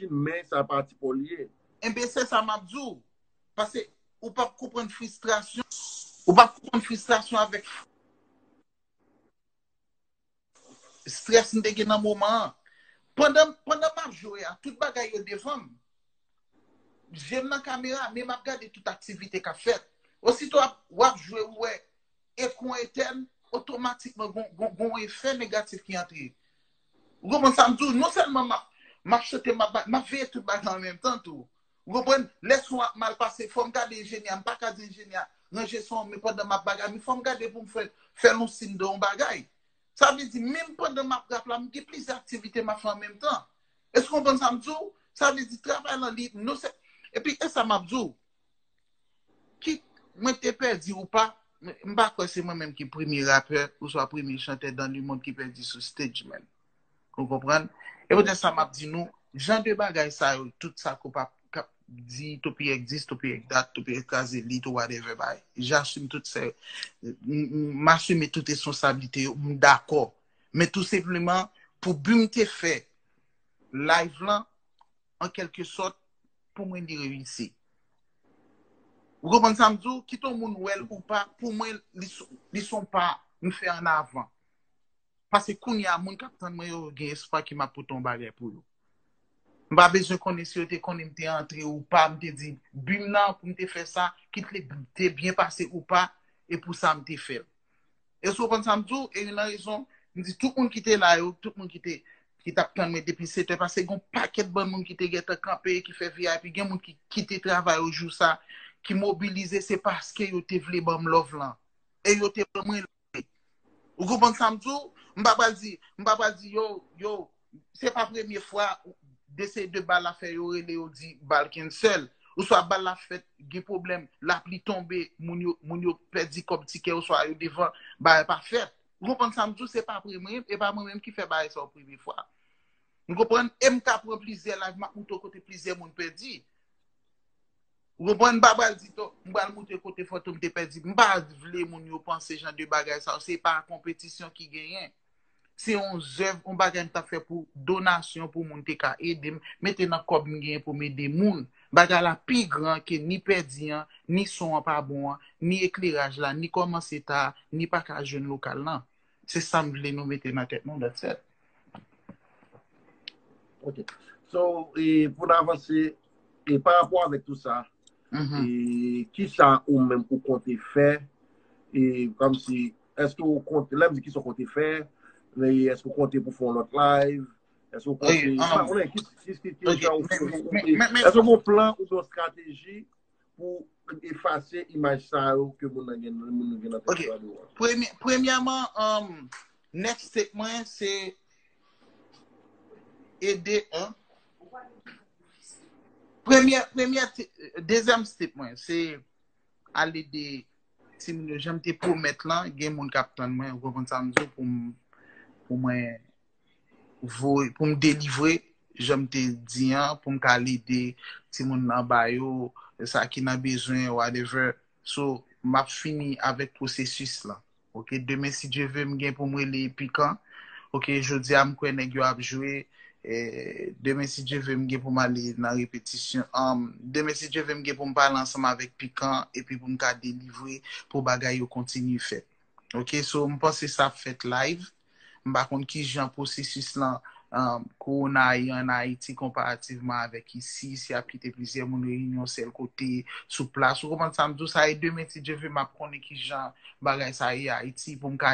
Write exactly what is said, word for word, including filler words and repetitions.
machin, men sa pa ti pa w li ye. Enben, se sa m ap di w. Paske ou p ap konprann fristrasyon. Ou p ap konprann fristrasyon avèk strès m te gen nan moman an. Pandan, pandan m ap jwe a, tout bagay yo devan m. Je m nan kamera, men m ap gade tout aktivite k ap fèt. Osito w ap, w ap jwe, ou wè ekran etèn, otomatikman, gon, gon, gon efè negatif ki antre. Ou konprann sa m di w? Non sèlman m ap, m ap chante, m ap, m ap veye tout bagay an menm tan tou. Ou konprann? Lè son ap mal pase, fò m gade enjenyè a. M pa ka di enjenyè a ranje son an, men pandan m ap bagay, men fò m gade pou m fè, fè l yon siy de yon bagay. Sa vle di, menm pandan m ap rap la, m gen plizyè aktivite m ap fè an menm tan. Èske w konprann sa m di w? Sa vle di, travay lan li, non se, epi, e sa m ap di w, kit mwen te pèdi ou pa, m pa kwè se mwen menm ki premye rapè, oswa premye chantè dans le monde ki pèdi sou stage, man. Ou konprann? E poutèt sa m ap di nou, jan de bagay sa yo, tout sa k ap, k ap di, Topièk dis, Topièk dat, Topièk kraze lit, ou whatever, bay. J'assume tout se, m, m, m asime tout responsablite yo, m dakò. Men tou senpleman, pou bi m te fè live lan, an kèlke sòt, pou mwen, li reyisi. Ou konprann sa m di w? Kit yon moun wè l ou pa, pou mwen, li s-, li s on pa m fè an avan. Paske kounye a, moun k ap tann mwen yo gen espwa ke m ap pote yon bagay pou yo. M pa bezwen konnen si yo te konnen m te antre ou pa, m te di, bi m nan pou m te fè sa, kit li te byen pase ou pa, e pou sa m te fè l. Èske w konprann sa m di w? E youn nan rezon, m di tout moun ki te la yo, tout moun ki te, ki t ap tann mwen depi sèt è pase, gen yon pakèt bann moun ki te gentan kanpe, ki fè V I P, gen moun ki kite travay yo jou sa, ki mobilize, se paske yo te vle ban m love lan. E yo te ban mwen l. Ou konprann sa m di w? M pa pral di, m pa pral di, yo, yo, se pa premye fwa, de se de bal la fè yo rele, yo di bal cancel. Oswa bal la fèt, gen pwoblèm, lapli tonbe, moun yo, moun yo pèdi kòb tikè, oswa yo devan, bagay pa fèt. Ou konprann sa m di w? Se pa premye, e pa mwen menm ki fè bagay sa yo premye fwa. Ou konprann? E m ka pran plizyè live, m ap montre w kote plizyè moun pèdi. Ou konprann? M pa pral di to, m pral montre kote Fantom te pèdi. M pa vle moun yo panse jan de bagay sa yo. Se pa konpetisyon ki genyen. Se yon zèv, yon bagay m t ap fè pou donasyon, pou moun te ka ede m, mete nan kòb m genyen pou m ede moun. Bagay la pi gran ke ni pèdi an, ni son an pa bon an, ni ekleraj la, ni kòmanse ta, ni pa ka jwenn lokal lan. Se sa m vle nou mete nan tèt nou, that's it. Ok. So, e, pou n avanse, e, pa rapò avèk tout sa, e, kisa ou menm ou konte fè, e, kòmsi, èske ou konte, lè m di kisa ou konte fè, e, èske ou konte pou fè yon lòt live, èske ou konte, m pa konnen, ki, ki, ki, ki jan ou, èske ou gen yon plan oubyen yon estrateji pou efase imaj sa yo ke moun nan gen, moun nan gen nan tèt yo a devan. Premye, premyèman, um, next step mwen, se ede, an. Premyè, premyè, dezyèm step mwen, se al ede timoun yo. Jan m te pwomèt lan, gen moun k ap tann mwen, ou konprann sa m di w, pou m, pou mwen voye, pou m delivre, jan m te di an, pou m ka al ede timoun anba yo, sa ki nan bezwen, whatever. So, m ap fini avèk pwosesis lan. Ok, demen, si Dye ve, m gen pou m rele Pikan. Ok, jodi a, m kwè nèg yo ap jwe. E, demen, si Dye ve, m gen pou m ale nan repetisyon. An, demen, si Dye ve, m gen pou m pale ansanm avèk Pikan, epi pou m ka delivre, pou bagay yo kontinye fèt. Ok, so, m panse sa ap fèt live. M pa konn ki jan pwosesis lan, um, kowona a ye an Ayiti konparativman avèk isi. Si y ap kite plizyè moun reyini yon sèl kote sou plas. Ou konprann sa m di w? Sa e demen, si Dye ve, m ap konnen ki jan bagay sa ye Ayiti pou m ka